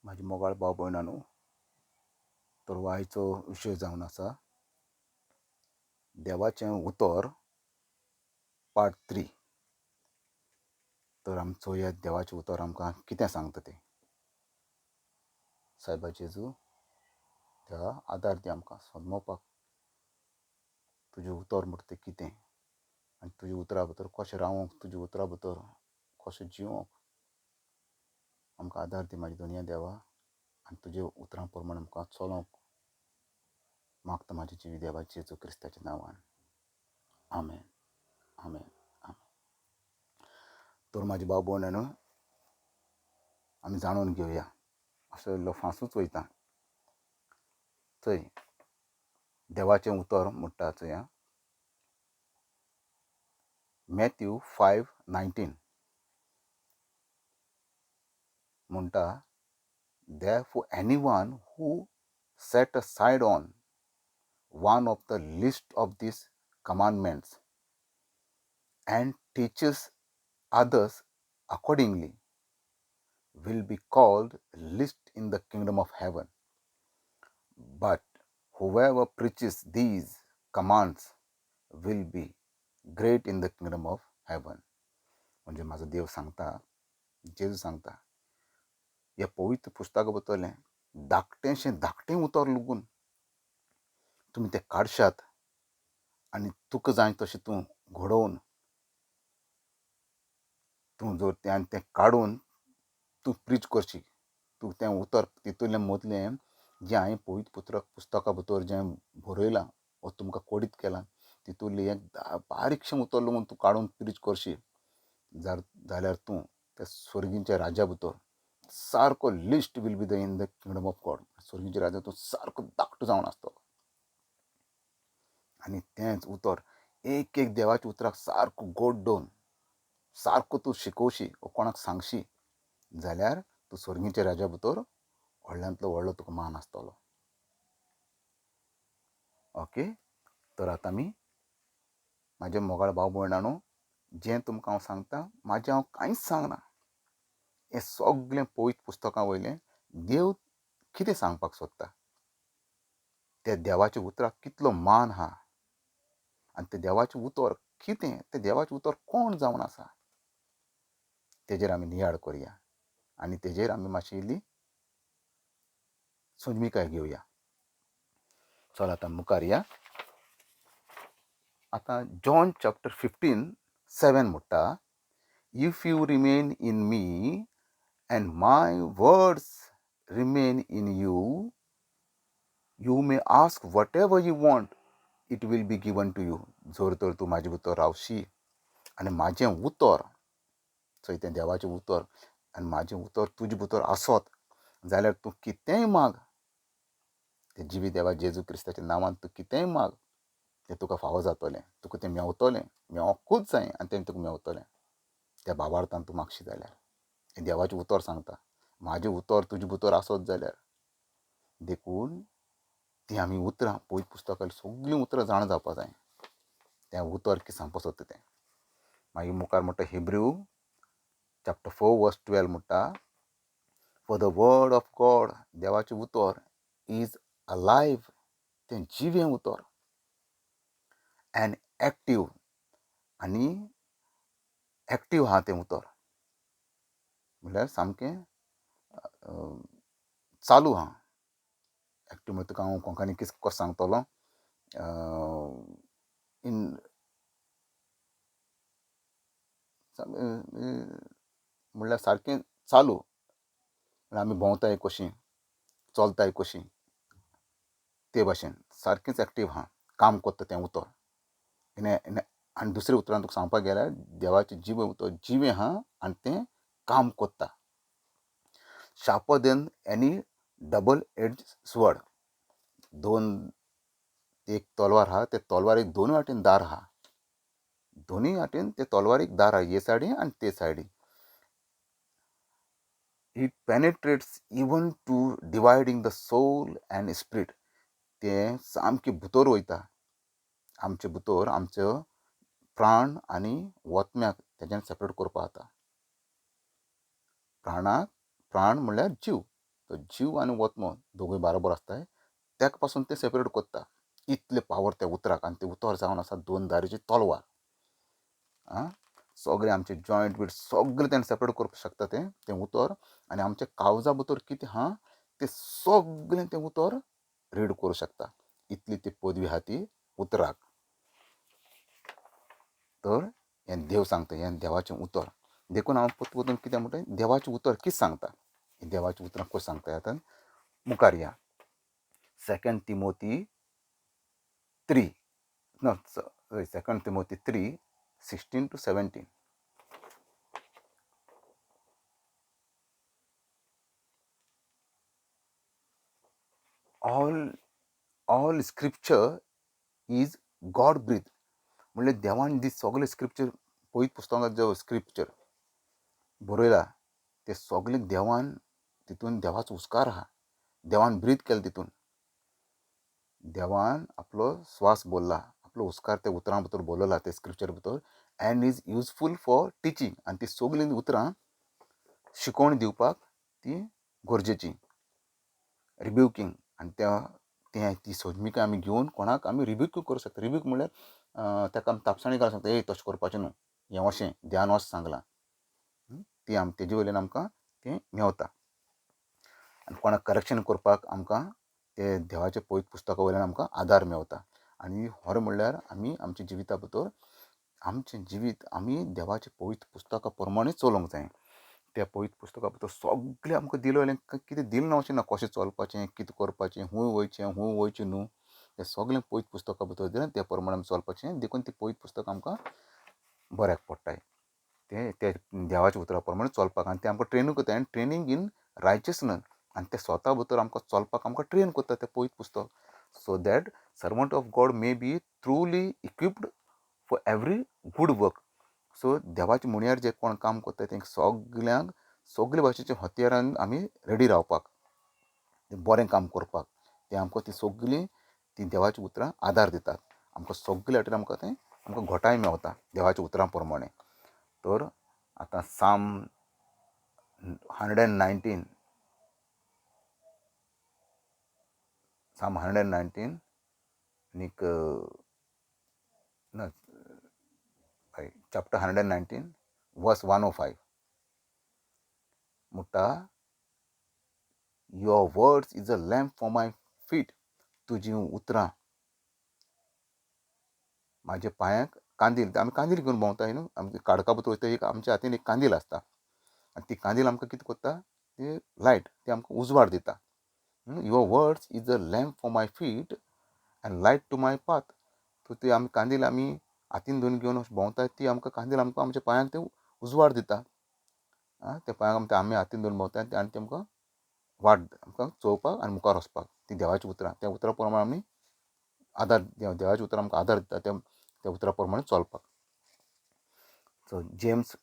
म्हाजी मोगाळ भाव भयणांनो, तर हो आयचो विशय जावन आसा देवाचें उतर पार्ट 3. तर आमचो ह्या देवाचें उतर आमकां कितें सांगता तें. सायबा जेजू, देवा आदार दी आमकां समजोवपाक तुजें उतर म्हणटा तें कितें आनी तुज्या उतरा भितर कशें रावोंक, तुज्या उतरा भितर कशें जिवोंक आमकां आदार दी म्हाज्या दोनया देवा. आनी तुज्या उतरां प्रमाण आमकां चलोंक मागता म्हाज्या जिवी देवा जेजू क्रिस्ताच्या नांवान, आमेन, आमेन, आमेन. तर म्हाजे भाव भयणांनो, आमी जाणून घेवया, असो इल्लो फांसूच वयता. चोय देवाचें उतर म्हणटा चोया, मॅथ्यू 5:19 म्हणटा, therefore anyone who set aside on one of the least of these commandments and teaches others accordingly will be called least in the kingdom of heaven. But whoever preaches these commands will be great in the kingdom of heaven. म्हणजे म्हाजो देव सांगता, जेजू सांगता, ह्या पवित्र पुस्तका भितरलें धाकटेंशें धाकटें उतर लुगून तुमी तें काडशात आनी तुका जाय तशें तूं घडोवन तूं जर तें आनी तें काडून तूं प्रीच करशी, तूं तें उतर तितूंतलें मदलें जें हांवें पवित्र पुस्तका भितर जें बरयलां वो तुमकां कोडीत केलां तितूंतलें एक बारीकशें उतर लुगून तूं काडून प्रीच करशी जाल्यार तूं त्या स्वर्गीच्या राजा भितर सारको least will be the in the kingdom of God. स्वर्गीच्या राजा तूं सारको धाकटो जावन आसतलो. आनी तेंच उतर एक एक देवाच्या उतराक सारको गोड दवरून सारको तूं शिकोवशी वो कोणाक सांगशी जाल्यार तूं स्वर्गीच्या राजा भितर व्हडल्यांतलो व्हडलो तुका मान आसतलो. ओके, तर आतां आमी म्हाजे मोगाळ भाव भयणांनो, जें तुमकां हांव सांगता म्हाजें हांव कांयच सांगना, हें सगलें पवित्र पुस्तकां वयलें देव कितें सांगपाक सोदता, त्या देवाच्या उतराक कितलो मान आहा आनी तें देवाचें उतर कितें, तें देवाचें उतर कोण जावन आसा तेजेर आमी नियाळ करया आनी तेजेर आमी मातशी इल्ली सोजमिकाय घेवया. चल आतां मुखार या. आतां जॉन चॅप्टर 15:7 म्हणटा, if you remain in me and my words remain in you, you may ask whatever you want, it will be given to you. जर तर तूं म्हाजे भितर रावशी आनी म्हाजें उतर, चोय तें देवाचें उतर आनी म्हाजें उतर तुजे भितर आसत जाल्यार तूं कितेंय माग, ते जिवी देवा जेजू क्रिस्ताच्या नांवान तूं कितेंय माग, तें तुका फावो जातलें, तुका तें मेवतलें, मेवोकूच जाय आनी तें तुका मेवतलें त्या भावार्थान तूं मागशी जाल्यार. हें देवाचें उतर सांगता, म्हाजें उतर तुजे भितर आसत जाल्यार. देखून तीं आमी उतरां पवित्र पुस्तकां सगळीं उतरां जाणा जावपा जाय, तें उतर कितें सांगपा सोदता तें. मागीर मुखार म्हणटा हिब्रू चॅप्टर 4 वर्स 12 म्हणटा, for the word of God, देवाचें उतर is alive, तें जिवें उतर, एंड एक्टीव, आनी एक्टीव आहा तें उतर, म्हणल्यार सामकें चालू आहा. एक्टीव म्हणल्यार तुका हांव कोंकणी कितें कसो सांगतलो, इन म्हणल्यार सारकें चालू, म्हणल्यार आमी भोंवताय कशीं, चलताय कशीं, ते भाशेन सारकेंच एक्टीव आहा, काम करता तें उतर. आनी दुसऱ्या उतरान तुका सांगपाक गेल्यार देवाचें जिवें उतर जिवें आहा आनी तें काम करता. Sharper than any double edge sword, दोन एक तलवार आहा, ते तलवारीक दोनूय वाटेन दार आहा, दोनूय वाटेन ते तलवारीक दार आहा, हे सायडीन आनी ते सायडीन. It penetrates even to dividing the soul and spirit, तें सामकें भितर वयता आमचे भितर, आमचो प्राण आनी वोतम्याक तेज्यान सेपरेट करपाक जाता. प्राणाक, प्राण म्हणल्यार जीव, तो जीव आनी वत्मो दोगूय बारोबर आसताय, ताका पासून तें सेपरेट करता. इतलें पावर त्या उतराक. आनी तें उतर जावन आसा दोन दारीची तलवार. आं, सगळें आमचे जॉयंट बीट सगळें तेणें सेपरेट करपाक शकता तें तें उतर. आनी आमच्या काळजा भितर कितें आहा तें सगळें तें उतर रीड करूं शकता. इतली ती पदवी आहा ती उतराक. तर हें देव सांगता, हें देवाचें उतर. देखून हांव परतून परतून कितें म्हणटा, देवाचें उतर कितें सांगता, देवाचें उतरां कशें सांगता. आतां मुखार या 2 Timothy 3:16 to 17. All scripture is God breathe. म्हणल्यार देवान दी सगळे स्क्रिप्चर, पवित्र पुस्तकांत जो स्क्रिप्चर बरयला ते सगळे देवान तितून देवाचो उस्कार आहा. देवान ब्रीथ केला तितून, देवान आपलो स्वास बोल्ला, आपलो उस्कार त्या उतरां भितर बोलला ते स्क्रिप्चर भितर. And is useful for teaching. आनी ती सगळीं उतरां शिकोवण दिवपाक ती गरजेची. रिब्युकींग, आनी त्या तें ती सोजमिकाय आमी घेवन कोणाक आमी रिब्यूक करूं शकता. रिब्यूक म्हणल्यार ताका आमी तापसाणी घालूंक शकता, ए तशें करपाचें न्हू, हें अशें ध्यान अशें सांगलां, ती आम तेजे वयल्यान आमकां तें मेवता. आनी कोणाक करेक्शन करपाक आमकां ते देवाच्या पवित्र पुस्तका वयल्यान आमकां आदार मेवता. आनी खरें म्हणल्यार आमी आमच्या जिविता भितर आमचें जिवीत आमी देवाच्या पवित्र पुस्तका प्रमाणे चलोवंक जाय. त्या पवित्र पुस्तका भितर सगळें आमकां दिलें वयल्यान कितें दिलें ना अशें ना, कशें चलपाचें, कितें करपाचें, खूंय वयचें, खूंय वयचें न्हू, तें सगळें पवित्र पुस्तका भितर दिलें, त्या प्रमाणे आमी चलपाचें. देखून ती पवित्र पुस्तक आमकां बऱ्याक पडटाय, तें ते देवाच्या उतरा प्रमाणे चलपाक. आनी तें आमकां ट्रेनूय करता, आनी ट्रेनींग इन रायचियसनस. आनी तें स्वता भितर आमकां चलपाक आमकां ट्रेन करता तें पवित्र पुस्तक. So that servant of God may be truly equipped for every good work. So देवाच्या मुण्यार जे कोण काम करता तेंकां सगल्यांक सगळे भाशेच्या हत्यारान आमी रेडी रावपाक, बरें काम करपाक, तें आमकां ती सगळीं ती देवाची उतरां आदार दितात आमकां. सगळे वाटेन आमकां तें आमकां घोटाय मेवता देवाच्या उतरां प्रमाणे. तर आतां Psalm 119, Psalm 119 आनीक ना चॅप्टर 119 वर्स 105 म्हणटा, your words is a lamp for my feet. तुजी उतरां म्हाज्या पांयांक कांदील. आमी कांदील घेवन भोंवताय न्हू, आमचे काडका भितर वयता, एक आमच्या हातीन एक कांदील आसता आनी ती कांदील आमकां कितें करता, ती लायट, ती आमकां उजवाड दिता. Your words is a lamp for my feet and light to my path. So ती आमी कांदील आमी हातीन धरून घेवन भोंवताय, ती आमकां कांदील आमकां आमच्या पांयांक ते उजवाड दिता. आं, त्या पांयांक आमी हातीन धरून भोंवताय आनी ती आमकां वाट आमकां चोवपाक आनी मुखार वचपाक. ती देवाची उतरां, त्या उतरां प्रमाणे आमी आदार, देवाची उतरां आमकां आदार दिता त्या त्या उतरां प्रमाणे चलपाक. सो जेम्स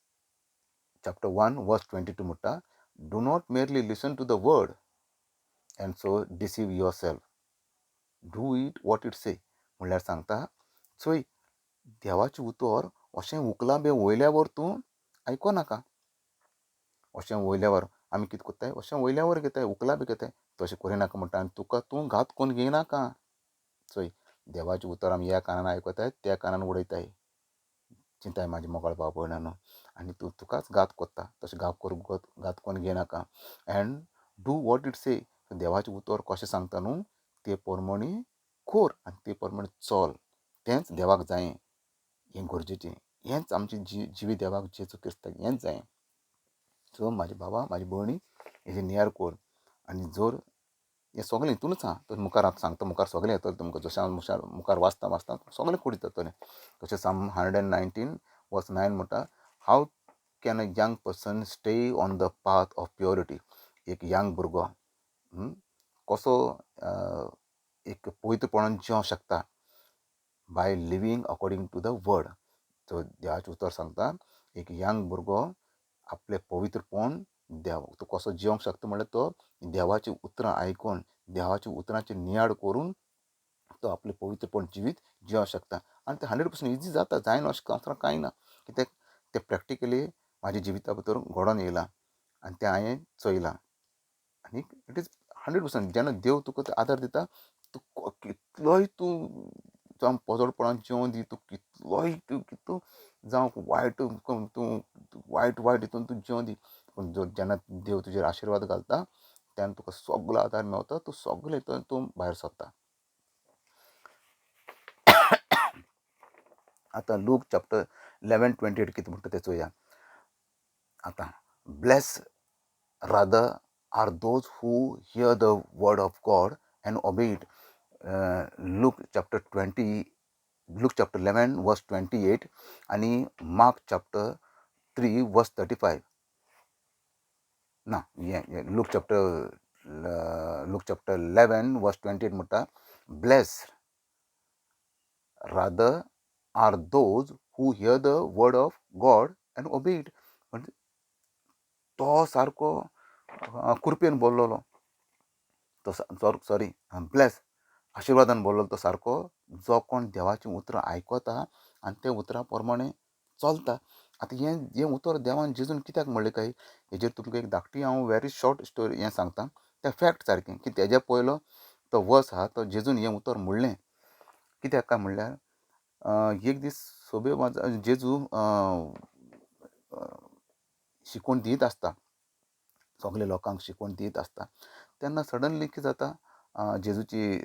चॅप्टर 1 वर्स 22 म्हणटा, do not merely listen to the word and so deceive yourself, do it what it say. म्हणल्यार सांगता, चोय देवाचें उतर अशें उकला बी वयल्यावर तूं आयको नाका. अशें वयल्यावर आमी कितें करताय, अशें वयल्यावर घेताय, उकला बी घेताय, तशें करिनाका म्हणटा. आनी तुका तूं घात करून घेयनाका. चोय देवाचें उतर आमी ह्या कानान आयकताय, त्या कानान उडयताय, चिंताय म्हाजे मोगाळ भाव भयणांनो, आनी तूं तुकाच घात करता. तशें घात करूंक घात करून घेयनाका. And do what it say. देवाचें उतर कशें सांगता न्हू ते प्रमाणे कर आनी ते प्रमाणे चल, तेंच देवाक जायें, हें गरजेचें, हेंच आमचें जिवीत देवाक जेजू क्रिस्ताक हेंच जायें. सो म्हाजे बाबा म्हाजी भयणी हेजें नियार कर. आनी जर हें सगळें हितूनच आहा, तर मुखार हांव सांगता, मुखार सगळें येतलें तुमकां, जशें हांव मुखार वाचता वाचता सगळें कुडीत जातलें. तशें Psalm 119 वर्स 9 म्हणटा, how can a young person stay on the path of purity. एक यंग भुरगो कसो एक पवित्रपणान जिवंक शकता, by living according to the word. So देवाचें उतर सांगता, एक यंग भुरगो आपलें पवित्रपण देव तो कसो जिवंक शकता म्हणल्यार तो देवाची उतरां आयकून, देवाच्या उतरांची नियाळ करून तो आपलें पवित्रपण जिवीत जिवंक शकता. आनी तें 100% इजी जाता, जायना अशें कांय कांय ना, कित्याक तें प्रॅक्टिकली म्हाज्या जिविता भितर घडोवन येयलां आनी तें हांवें चोयलां. आनी it is 100%. जेन्ना देव तुका आदार दिता, तूं कितलोय तूं जावं पोजोडपणान जिवन दी, तूं कितलोय तूं कितू जावं वायट तूं वायट वायट हितून तूं जिवन दी, पूण जेन्ना देव तुजेर आशिर्वाद घालता तेन्ना तुका सगलो आदार मेवता, तूं सगलें हितून तूं भायर सरता. आतां लूक चॅप्टर 11:28 कितें म्हणटा तें चोया. आतां bless rather are those who hear the word of God and obey it. Luke chapter 20, Luke chapter 11 verse 28 आनी मार्क चॅप्टर 3 वर्स 35. ना, हें लूक चॅप्टर 11 वर्स 28 म्हणटा, bless rather are those who hear the word of God and obey it. म्हणजे तो सारको कृपेन बोल्लोलो, तो सॉरी ब्लेस आशिर्वादान बोल्लोलो तो सारको जो कोण देवाचीं उतरां आयकता आनी ते उतरां प्रमाणे चलता. आतां हें हें उतर देवान जेजून कित्याक म्हणलें काय, हेजेर तुमकां एक धाकटी हांव व्हेरी शॉर्ट स्टोरी हें सांगता, तें फॅक्ट सारकें की तेज्या पयलो तो वर्स आहा तो जेजून हें उतर म्हणलें कित्याक काय म्हणल्यार, एक दीस सोबे जेजू शिकोवन दीत आसता, सगळे लोकांक शिकोवन दीत आसता, तेन्ना सडनली कितें जाता, जेजूची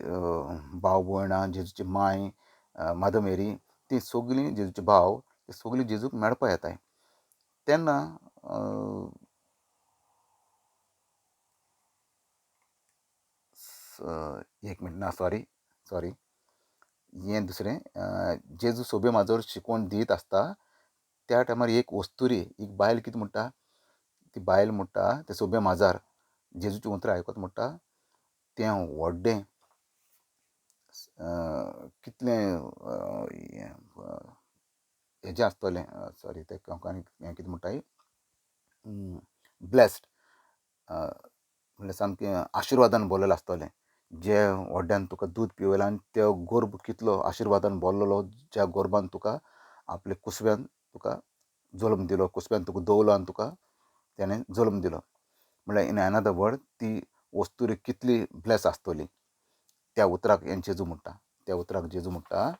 भाव भयणां, जेजूची माय मादर मेरी, ती सगळीं जेजूचे भाव ते सगळीं जेजूक मेळपा येताय. तेन्ना एक मिनट ना सॉरी सॉरी हें दुसरें, जेजू सोबे माजर शिकोवन दीत आसता त्या टायमार एक वस्तुरी, एक बायल कितें म्हणटा, ती बायल म्हणटा ते सोबे माजार जेजूची उतरां आयकत म्हणटा, तें व्हडलें कितलें हेजें आसतलें, सॉरी तें हें कितें म्हणटाय, ब्लेस्ड म्हणल्यार सामकें आशिर्वादान भरलेलें आसतलें, जे व्हड्ड्यान तुका दूद पिवयलां आनी त्यो गोर्भ कितलो आशिर्वादान भरलेलो, ज्या गोर्भान तुका आपले कुसव्यान तुका जल्म दिलो, कुसव्यान तुका दवरलो आनी तुका तेणें जल्म दिलो. म्हणल्यार इन अनदर वर्ड ती वस्तुरी कितली ब्लेस आसतली. त्या उतराक हें जेजू म्हणटा, त्या उतराक जेजू म्हणटा,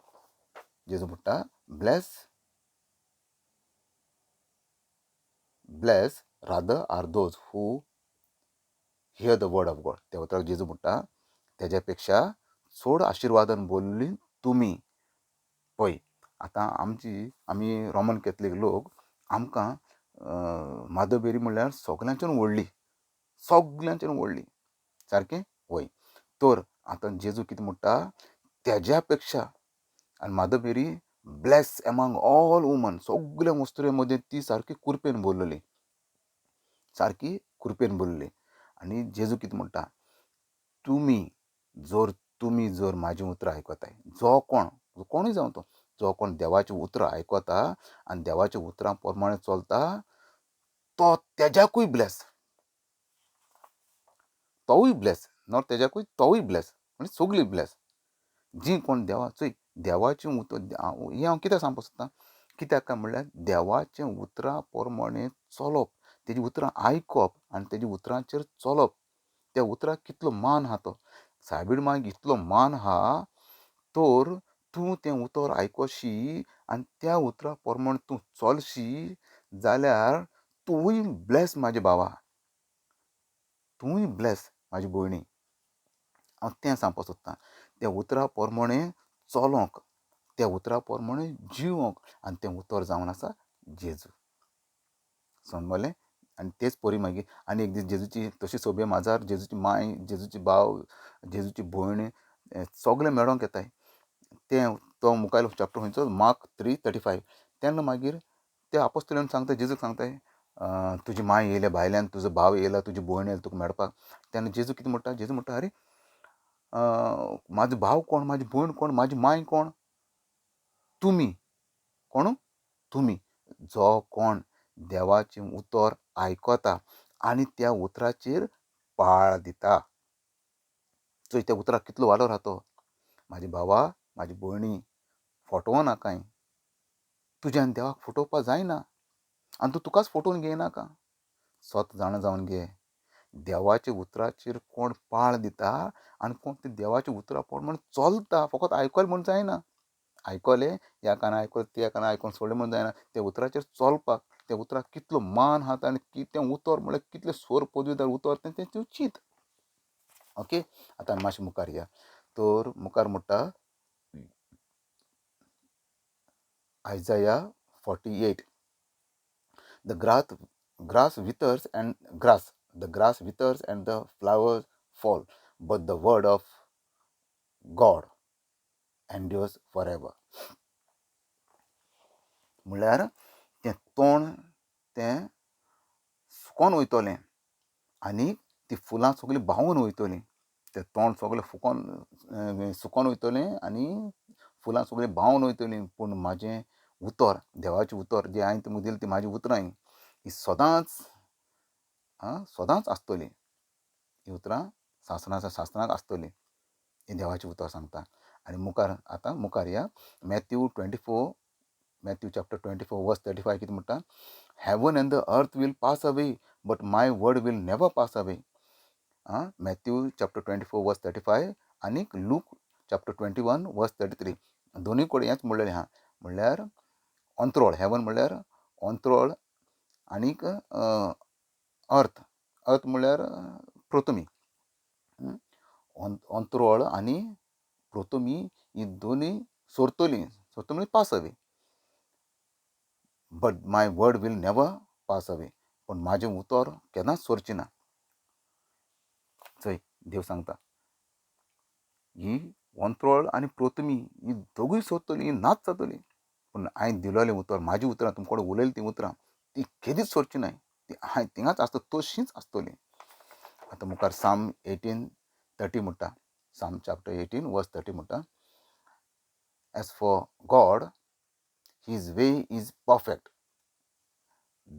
जेजू म्हणटा bless bless rather are those who hear the word of God. त्या उतराक जेजू म्हणटा तेज्या पेक्षा चड आशिर्वादान बोल्ली तुमी. पळय आतां आमची आमी रोमन कॅथलीक लोक, आमकां मादर मेरी म्हणल्यार सगल्यांच्यान व्हडली, सगल्यांच्यान व्हडली, सारकें वय. तर आतां जेजू कितें म्हणटा, तेज्या पेक्षा आनी mother Mary bless among all woman, सगल्या वस्तुरे मदीं ती सारकी कुरपेन बोल्लेली, सारकी कुरपेन बोल्लेली. आनी जेजू कितें म्हणटा, तुमी जर तुमी जर म्हाजी उतरां आयकताय, जो कोण कोणूय जावं तो, जो कोण देवाची उतरां आयकता आनी देवाच्या उतरां प्रमाणे चलता तो तेज्याकूय ब्लेस, तोवूय ब्लेस, not तेज्याकूय तोवूय ब्लेस, म्हणजे सगळीं ब्लेस जी कोण देवा. चोय देवाचें उतर हें हांव कित्याक सांगपाक सोदतां, कित्याक काय म्हणल्यार देवाचें उतरां प्रमाणे चलप, तेजी उतरां आयकप आनी तेजी उतरांचेर चलप, त्या उतराक कितलो मान आहा तो, सायबीण मांयक इतलो मान आहा, तर तूं तें उतर आयकशी आनी त्या उतरा प्रमाण तूं चलशी जाल्यार तूंय ब्लेस म्हाजे भावा, तूंय ब्लेस म्हाजी भयणी. हांव तें सांगपाक सोदतां, त्या उतरा प्रमाणे चलोंक, त्या उतरा प्रमाणे जिवोंक, आनी तें उतर जावन आसा जेजू. समजलें? आनी तेच परी मागीर आनी एक दीस जेजूची तशी सोबे माजार जेजूची माय, जेजूची भाव, जेजूची भयण सगळें मेळोंक येताय. तें तो मुखायलो चॅप्टर खंयचो, मार्क 3:35. तेन्ना मागीर ते आपोस्तोलान सांगता, जेजूक सांगताय, तुजी माय येयल्या भायल्यान, तुजो भाव येयला, तुजी भयण येयल्या तुका मेळपाक. तेन्ना जेजू कितें म्हणटा, जेजू म्हणटा, अरे म्हाजो भाव कोण, म्हाजी भयण कोण, म्हाजी माय कोण, तुमी कोण, तुमी जो कोण देवाचें उतर आयकता आनी त्या उतराचेर पाळ दिता. चोय त्या उतराक कितलो वालोर आहा तो. म्हाजे भावा, म्हाजी भयणी, फटोवं नाकाय, तुज्यान देवाक फटोवपाक जायना आनी तूं तुकाच फटोवन घेयनाका. सत जाणा जावन घे, देवाच्या उतराचेर कोण पाळ दिता आनी कोण ते देवाच्या उतरा प्रमाण चलता, फकत आयकलें म्हूण जायना, आयकलें ह्या कानान आयकलें त्या कानान आयकून सोडलें म्हूण जायना, त्या उतराचेर चलपाक, त्या उतराक कितलो मान आहा आनी तें उतर म्हणल्यार कितलें स्वर पदवीदार उतर तें तें तूं चीत. ओके, आतां मातशें मुखार या. तर मुखार म्हणटा Isaiah 48, the grass withers and grass, the grass withers and the flowers fall, but the word of God endures forever. म्हणल्यार तें तोंड तें सुकोन वयतलें आनी ती फुलां सगळीं बावून वयतलीं, तें तोंड सगळें फुकोन सुकोन वयतलें आनी फुलां सगळीं बावून वयतलीं, पूण म्हाजें उतर, देवाचें उतर जें हांवें तुमकां दिलें ती म्हाजी उतरां ही सदांच सदांच आसतलीं, ही उतरां सासणा सासणाक आसतलीं, हें देवाचें उतर सांगता. आनी मुखार आतां मुखार या Matthew 24, Matthew chapter 24 verse 35 कितें म्हणटा, heaven and the earth will pass away but my word will never pass away. Matthew chapter 24 verse 35 आनी लूक चॅप्टर 21 वर्स 33, दोनूय कडेन हेंच म्हणलेलें आहा. म्हणल्यार अंत्रोळ, हेवन म्हणल्यार अंत्रोळ आनीक अर्थ, अर्थ म्हणल्यार पृथ्वी, अंत्रोळ आनी पृथ्वी ही दोनूय सोरतली, सोरतली म्हणल्यार pass away, but my word will never pass away, पूण म्हाजें उतर केन्नाच सोरचें ना. चोय देव सांगता ही अंत्रोळ आनी पृथ्वी ही दोगूय सोदतली, ही नाच जातली, पूण हांवें दिलोलें उतर, म्हाजी उतरां तुमकां कडेन उलयलीं तीं उतरां ती केदीच सोडची नाय, ती हांवें थिंगाच आसता तशींच आसतली. आतां मुखार साम 18:30 म्हणटा, साम चॅप्टर 18 वर्स 30 म्हणटा, as for God his way is perfect,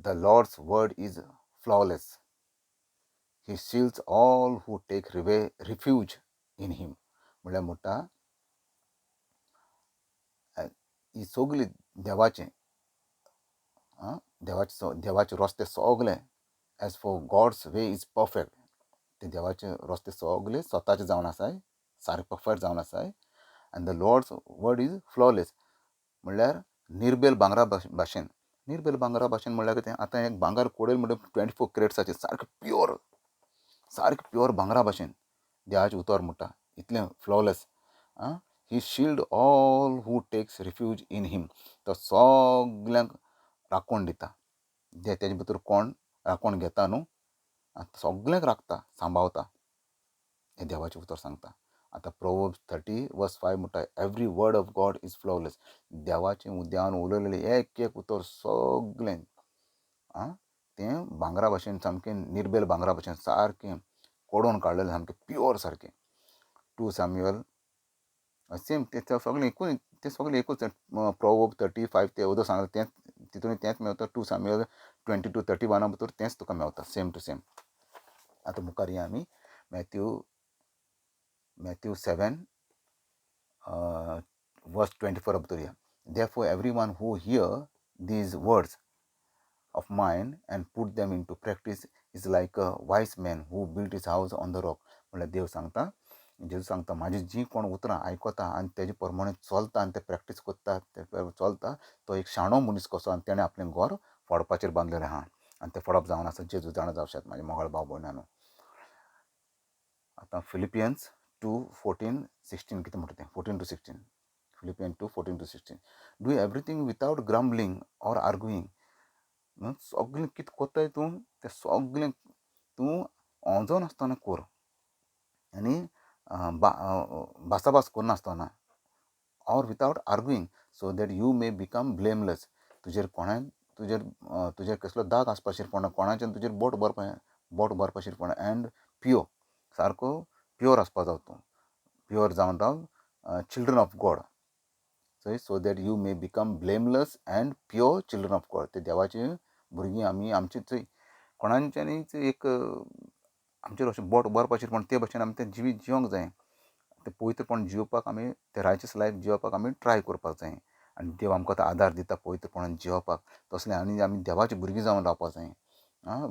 the Lord's word is flawless, he shields all who take refuge in him. म्हणल्यार म्हणटा ही सगली देवाचें, देवाचे देवाचे रस्ते सगले, as for God's way is perfect, ते देवाचे रस्ते सगले स्वताचे जावन आसाय, सारके परफेक्ट जावन आसाय, and the Lord's word is flawless म्हणल्यार निर्बेल भांगरा भाशेन, निर्बेल भांगरा भाशेन म्हणल्यार कितें, आतां एक भांगर कोडेल म्हणल्यार 24 कॅरेट्साचें सारकें प्युअर, सारकें प्युअर भांगरा भाशेन देवाचें उतर म्हणटा, इतलें flawless. He shield all who takes refuge in him, तो सगल्यांक राखण दिता, जे तेजे भितर कोण राखण घेता न्हू सगल्यांक राखता, सांबाळता, हें देवाचें उतर सांगता. आतां प्रोवर्ब्स 30 वर्स 5 म्हणटा, every word of God is flawless, देवाचें देवान उलयलेलें एक एक उतर सगलें तें भांगरा भाशेन, सामकें निर्बेल भांगरा भाशेन, सारकें कोडोवन काडलेलें, सामकें प्युअर सारकें. 2 सॅम्युअल सेम तें सगळें एकूच, तें सगळें एकूच, प्रोवर्ब 35 ते ओदो सांगलें तेंच तितून तेंच मेवता, 2 सॅम्युअल 22:31 भितर तेंच तुका मेवता, सेम टू सेम. आतां मुखार या आमी मॅथ्यू 7 वर्स 24 भितर या. Therefore everyone who hear these words of mine and put them into practice is like a wise man who built his house on the rock. म्हणल्यार देव सांगता, जेजू सांगता, म्हाजी जी कोण उतरां आयकता आनी तेजे प्रमाणे चलता आनी ते प्रॅक्टीस करता, ते चलता, तो एक शाणो मनीस कसो आनी तेणें आपलें घर फोडपाचेर बांदलेलें आहा आनी तें फोडप जावन आसा. जेजू जाणा जावं शकता म्हाजे मोगाळ भाव भयणांनो. आतां फिलिपियन्स 2:14-16 कितें म्हणटा तें, 14-16, Philippian 2:14-16, do everything without grumbling or arguing. सगळें कितें करताय तूं तें सगळें तूं ओंजोनासतना कर आनी भासाभास करनासतना, or without arguing, so that you may become blameless. तुजेर कोणाय तुजेर तुजेर कसलो दाग आसपाचेर पडना, कोणाचेर तुजेर बोट भरपाचेर पडना, एंड प्युअर, सारको प्युअर आसपा जाय तूं, प्युअर जावन राव, children of God, so that you may become blameless and pure children of God. ते देवाची भुरगीं आमी, आमची चोय कोणाच्यानी एक आमचेर अशें बोट भरपाचेर पण ते भशेन आमी तें जिवीत जिवंक जाय, तें पवित्रपण जिवपाक आमी तें रायचस लायफ जिवपाक आमी ट्राय करपाक जाय, आनी देव आमकां तो आदार दिता पवित्रपणान जिवपाक, तसलें आनी आमी देवाची भुरगीं जावन रावपाक जाय,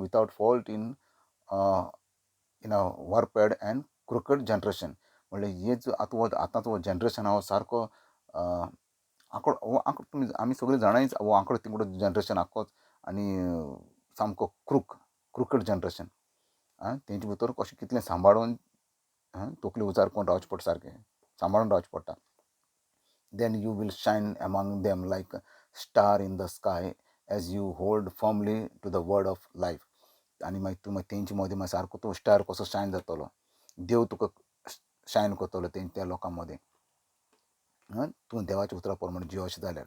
वितावट fault in In a warped and crooked generation. म्हणल्यार हे जो आतां हो आतांचो हो जनरेशन आहा हो सारको आंकडो हो आंकडो तुमी आमी सगळीं जाणांच हो आंकडो तिकडो जनरेशन आख्खोच आनी सामको क्रुकड जनरेशन. आं, तेंचे भितर कशें कितलें सांबाळून तकली उजार करून रावचें पडटा, सारकें सांबाळून रावचें पडटा. Then you will shine among them like star in the sky as you hold firmly to the word of life. आनी मागीर तूं मागीर तेंचे मदीं मागीर सारको तूं स्टार कसो शायन जातलो, देव तुका शायन करतलो त्या लोकां मदीं. तूं देवाच्या उतरा प्रमाणे जिव अशें जाल्यार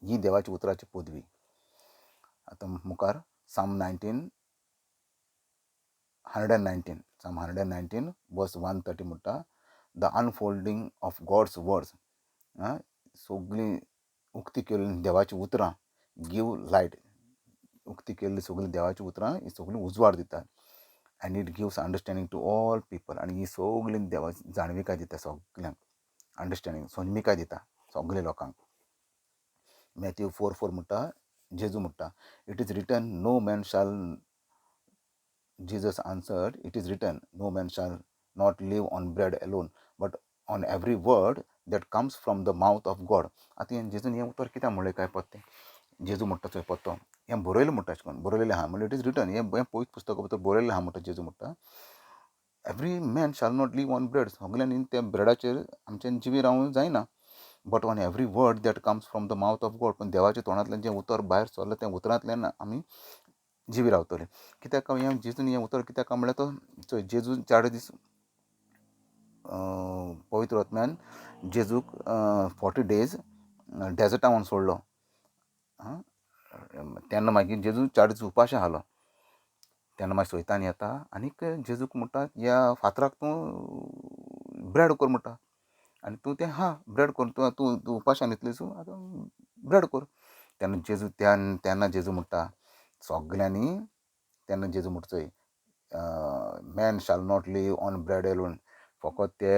ही देवाच्या उतराची पदवी. आतां मुखार Psalm 119, Psalm 119 verse 130 म्हणटा, the unfolding of God's words, सगळीं उक्ती केल्ली देवाचीं उतरां गिव लायट, उक्ती केल्ली सगळीं देवाचीं उतरां ही सगळीं उजवाड दितात. And it gives understanding to all people. आनी ही सगळीं देवाची जाणविकाय दिता सगल्यांक, अंडरस्टँडींग समजिकाय दिता सगल्या लोकांक. मॅथ्यू 4:4 म्हणटा, जेजू म्हणटा, it is written no man shall, Jesus answered, it is written, no man shall not live on bread alone, but on every word that comes from the mouth of God. आतां हें जेजून हें उतर कित्याक म्हणलें काय पत्तें? जेजू म्हणटा चोय पत्तो हें बरयलें म्हणटा, अशें करून बरयलेलें आहा म्हणल्यार it is written, हें हें पवित्र पुस्तका भितर बरयलेलें आहा म्हणटा. जेजू म्हणटा, every man shall not live on bread, सगल्यांनी त्या ब्रेडाचेर आमच्यान जिवी रावूंक जायना, but on every word that comes from the mouth of God. पण देवाच्या तोंडांतल्यान जें उतर भायर सरलां त्या उतरांतल्यान आमी जिवी रावतले. कित्याक हें जेजून हें उतर कित्याक काय म्हणल्यार तो चोय जेजू 4 दीस पवित्र आत्म्यान जेजूक 40 डेज डेजर्टा व्हरून सोडलो. तेन्ना मागीर जेजू 4 दीस उपाशी आसलो. तेन्ना मागीर सैतान येता आनीक जेजूक म्हणटा, ह्या फातराक तूं ब्रेड कर म्हणटा आनी तूं तें खा, ब्रेड कर, तूं तूं उपाशी इतले सो आतां ब्रेड कर. तेन्ना जेजू तेन्ना जेजू म्हणटा सगल्यांनी, तेन्ना जेजू म्हणटा चोय, man shall not live on bread alone, फकत ते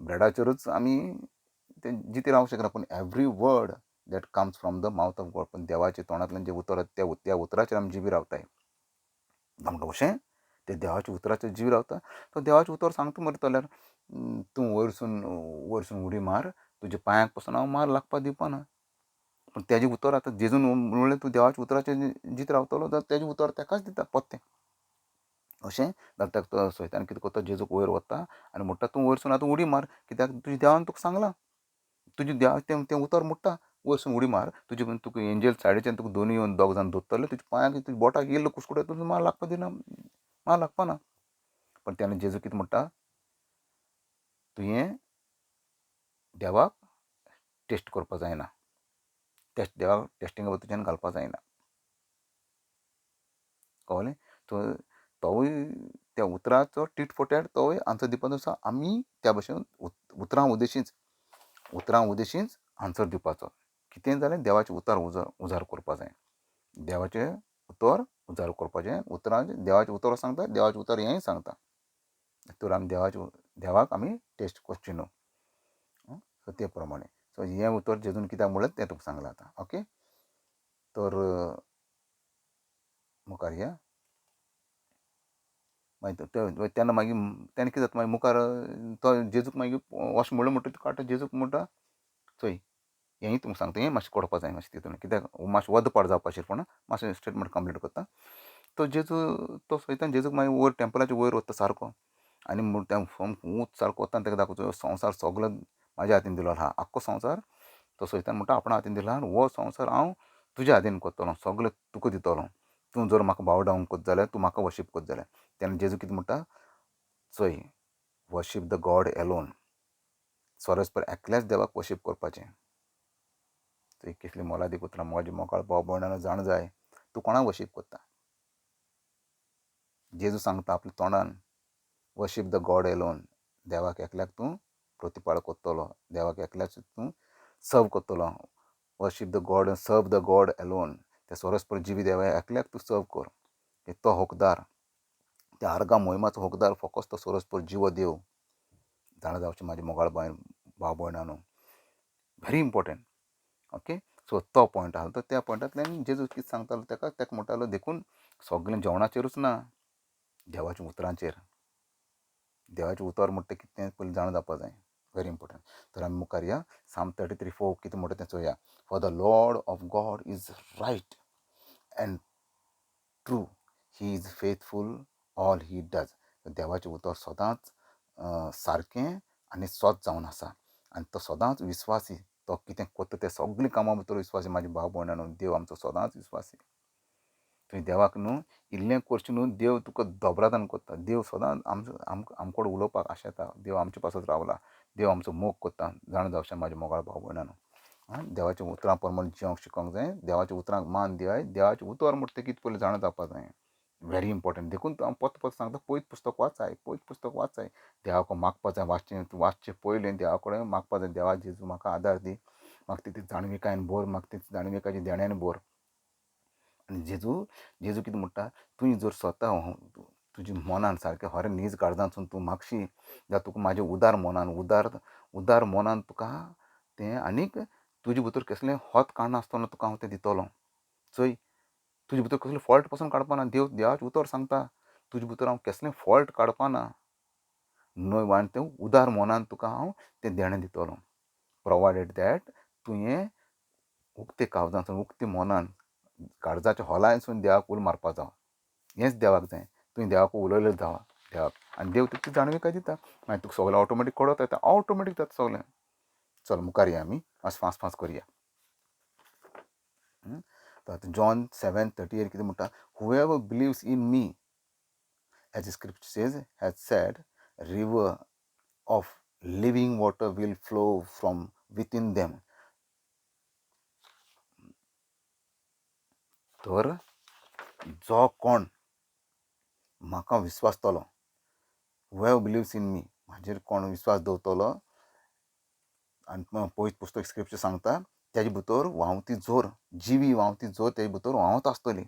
ब्रेडाचेरूच आमी ते जिते रावंक शकना, पूण every word that comes from the mouth of God, पूण देवाच्या तोंडांतल्यान जें उतर त्या त्या उतराचेर आमी जिवी रावताय. म्हणटा कशें ते देवाच्या उतराचेर जिवी रावता. तो देवाचें उतर सांगता मरे जाल्यार तूं वयरसून उडी मार, तुज्या पांयांक पसून हांव मार लागपाक दिवपाना. पूण तेजें उतर आतां जेजून म्हणलें, तूं देवाच्या उतराचेर जीत रावतलो जाल्यार तेजें उतर तेकाच दिता पत्तें. अशें जाल्यार ताका तो सैतान कितें करता, जेजूक वयर व्हरता आनी म्हणटा, तूं वयरसून आतां उडी मार, कित्याक तुज्या देवान तुका सांगलां, तुज्या देवा तें तें उतर म्हणटा, वयरसून उडी मार, तुजे तुका एंजल सायडीच्यान तुका दोनूय येवन दोग जाण धरतले तुज्या पांयांक, तुज्या बोटाक येयल्लो कुस्कुटे तुका मार लागपा दिना, मार लागपाना. पण तेन्ना जेजू कितें म्हणटा, तुवें देवाक टेस्ट करपा जायना, टेस्ट देवाक टेस्टिंगा तुज्यान घालपा जायना. कळ्ळें? तोवूय त्या उतराचो टीट फॉर टॅट तोवूय आन्सर दिवपाचो आसा. आमी त्या भशेन उतरां उदेशींच, उतरां उदेशींच आन्सर दिवपाचो. कितेंय जालें देवाचें उतर उजार उजार करपा जाय, देवाचें उतर उजार करपाचें. उतरां देवाचें उतर सांगता, देवाचें उतर हेंय सांगता, तर आमी देवाचें देवाक आमी टेस्ट करची न्हू. सो ते प्रमाणे सो हें उतर जेजून कित्याक म्हणलें तें तुका सांगलां आतां. ओके, तर मुखार या. मागीर तेन्ना मागीर तेन्ना कितें जाता, मागीर मुखार तो जेजूक मागीर अशें म्हणलें म्हणटकीर काडटा जेजूक म्हणटा, चोय हेंय तुमकां सांगता, हें मातशें कळपा जाय मातशें तितून, कित्याक मातशें वद्द पाड जावपाचें पूण मातशें स्टेटमेंट कंप्लीट करता. तो जेजू तो सैतान जेजूक मागीर वयर टेंपलाच्या वयर वता सारको आनी त्या ऊंच सारको वता आनी ताका दाखोवचो, संवसार सगलो म्हाज्या हातीन दिलो आहा, आख्खो संवसार. तो सैतान म्हणटा, आपणा हातीन दिला हो संवसार हांव तुज्या हातीन करतलो, सगळें तुका दितलो, तूं जर म्हाका बाव डावन करता जाल्यार, तूं म्हाका वर्शीप करता जाल्यार. तेन्ना जेजू कितें म्हणटा, चोय, worship the God alone, स्वरस्पर एकल्याच देवाक वर्शीप करपाचें. थंय कितली मोलादीक उतरां म्हजी मोगाळ भाव भयणां जाण जाय, तूं कोणाक वर्शीप करता? जेजू सांगता आपल्या तोंडान, worship the God alone, देवाक एकल्याक तूं प्रतिपाळ करतलो, देवाक एकल्याच तूं सर्व करतलो. Worship the God, serve the God alone. त्या स्वरस्पर जिवी देवा एकल्याक तूं सर्व कर, तो हकदार, त्या आर्गां मोहिमाचो हकदार फकत तो स्वरस्पर जिवो देव. जाणा जावचें म्हाजे मोगाळ भाव भयणांनो, व्हेरी इम्पॉर्टंट. ओके, सो तो पॉयंट आहा, तो त्या पॉयंटांतल्यान जेजू कितें सांगतालो ताका, ताका म्हणटालो, देखून सगळें जेवणाचेरूच ना, देवाच्या उतरांचेर. देवाचें उतर म्हणटा कितें तें पयलीं जाणा जावपा जाय, व्हेरी इम्पोर्टंट. तर आमी मुखार या, साम 33:4 कितें म्हणटा तें चोया. For the Lord of God is right and true, he is faithful all he does. देवाचें उतर सदांच सारकें आनी सत जावन आसा आनी तो सदांच विस्वासी. तो कितें करता तें सगळीं कामां भितर विस्वासी. म्हाजे भाव भयणां, देव आमचो सदांच विस्वासी. तुवें देवाक न्हू इल्लें करचें न्हू, देव तुका दोबरादान करता. देव सदांच आमचो आमकोड उलोवपाक आशेता. देव आमचे पासत रावला, देव आमचो मोग करता. जाणा जावचें म्हाज्या मोगाळ भाव भयणां, देवाच्या उतरां प्रमाण जिवंक शिकोंक जाय, देवाच्या उतरांक मान दियाय. देवाचें उतर म्हणटा तें कितें पयलीं जाणा जावपाक जाय, व्हेरी इम्पोर्टंट. देखून हांव परत परत सांगता, पयत पुस्तक वाचाय, पयत पुस्तक वाचाय. देवाक मागपा जाय, वाचचें वाचचें पयलें देवा कडेन मागपा जाय, देवा जेजू म्हाका आदार दी, म्हाका ती जाणविकायेन भर, म्हाका ती जाणविकायेच्या देण्यान भर. आनी जेजू जेजू कितें म्हणटा, तुवें जर स्वता तुज्या मनान सारकें खरें नीज काळजांतसून तूं मागशी जाल्यार तुका म्हाज्या उदार मनान, उदार उदार मनान तुका तें आनीक तुजे भितर कसलें होत काडनासतना तुका हांव तें दितलो. चोय तुजे भितर कसलें फॉल्ट पसून काडपाना. देव देवाचें उतर सांगता, तुजे भितर हांव कसलें फॉल्ट काडपाना न्हय, आनी तें उदार मनान तुका हांव तें देणें दितलो, प्रोवायडेड that तुवें उक्ते काळजांतसून उक्ते मनान काळजाच्या खोलायेनसून देवाक उलो मारपा जावो. हेंच देवाक जाय, तुवें देवाक उलयलें जावं देवाक, आनी देव तुका ती जाणविकाय दिता. मागीर तुका सगळें ऑटोमॅटीक कळत येता, ऑटोमॅटीक जाता सगळें. चल मुखार या आमी, मातशें फास्ट फास्ट करया. आतां जॉन 7:38 कितें म्हणटा, whoever believes in me, as scripture says has said, river of living water will flow from within them. तर जो कोण म्हाका विस्वासतलो, हुएवर बिलीव्स इन मी, म्हाजेर कोण विस्वास दवरतलो, आनी पवित्र पुस्तक स्क्रिप्चर सांगता तेजे भितर व्हांवती जोर, जिवी व्हांवती जोर तेजे भितर व्हांवत आसतली.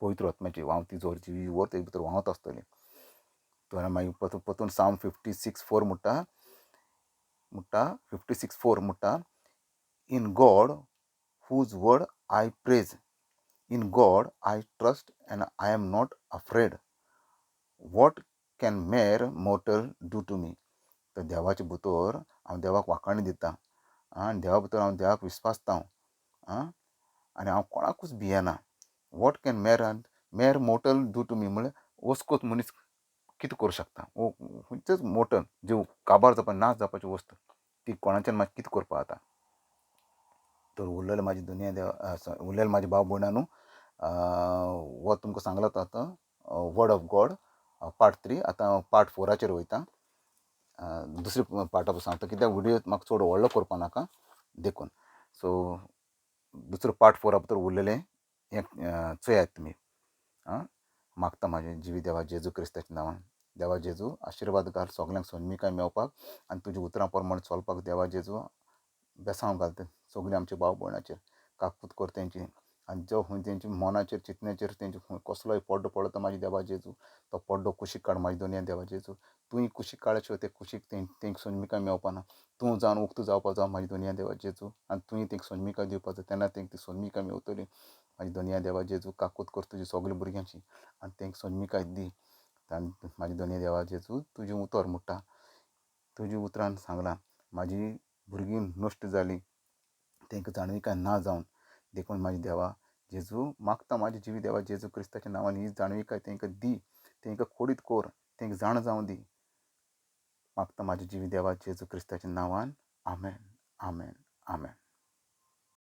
पवित्र आत्म्याची व्हांवती जोर, जिवी जोर तेजे भितर व्हांवत आसतली. तर मागीर परतून परतून साम 56:4 म्हणटा, म्हणटा 56:4 म्हणटा, in God whose word I praise, in God I trust and I am not afraid, what can mere mortal do to me. तर देवाचे भितर हांव देवाक वाखाणी दिता आनी देवा भितर हांव देवाक विस्वासता आनी हांव कोणाकूच भियेना. What can mere mortal do to me म्हळ्यार वस्कोत मनीस कितें करूं शकता, वो खंयचेच मोटल जीव काबार जावपा नाश जावपाची वस्त ती कोणाच्यान मागीर कितें करपा जाता. तर उरलेले म्हाजी दुनिया देवा, उरलेले म्हाजे भाव भयणां न्हू, हो तुमकां सांगला तो आतां वर्ड ऑफ गॉड पार्ट 3, आतां पार्ट 4 वयता. दुसरे पार्टा सांगता कित्याक व्हिडियो म्हाका चड व्हडलो करपा नाका देखून. सो दुसरो पार्ट 4 भितर उरलेलें हें चोयात तुमी. मागता म्हाजे जिवी देवा जेजू क्रिस्ताच्या नांवान, देवा जेजू आशिर्वाद घाल सगल्यांक सोनमिकाय मेळपाक आनी तुज्या उतरां प्रमाण चलपाक. देवा जेजू बेसांव घाल सगळीं आमच्या भाव भयणाचेर, काकूत कर तेंची, आनी जो खंय तेंच्या मनाचेर चिंतण्याचेर तेंचे खंय कसलोय पड्डो पडलो तो म्हाज्या देवा जेजू तो पड्डो कुशीक काड म्हाज्या दोनया देवा जेजू. तुवें कुशीक काडल्या शिवाय ते कुशीक तेंक सोनमिकाय मेळपाना. तूं जावन उक्तो जावपा जाव म्हाज्या दोनया देवा जेजू, आनी तुवें तेंक सोनमिकाय दिवपा जाय, तेन्ना तेंक ती सोनमिकाय मेवतली. म्हाज्या दोनया देवा जेजू काकूत कर तुजी सगल्या भुरग्यांची आनी तेंक सोनमिकाय दी. आनी म्हाज्या दोनया देवा जेजू तुजें उतर म्हणटा, तुज्या उतरान सांगलां म्हाजी भुरगीं नश्ट जालीं तेंकां जाणविकाय ना जावन, देखून म्हाज्या देवा जेजू मागता म्हाज्या जिवी देवा जेजू क्रिस्ताच्या नांवान ही जाणविकाय तेंकां दी, तेंकां खोडीत कर, तेंकां जाणा जावं दी. मागता म्हाज्या जिवी देवा जेजू क्रिस्ताच्या नांवान, आमेन, आमेन, आमेन.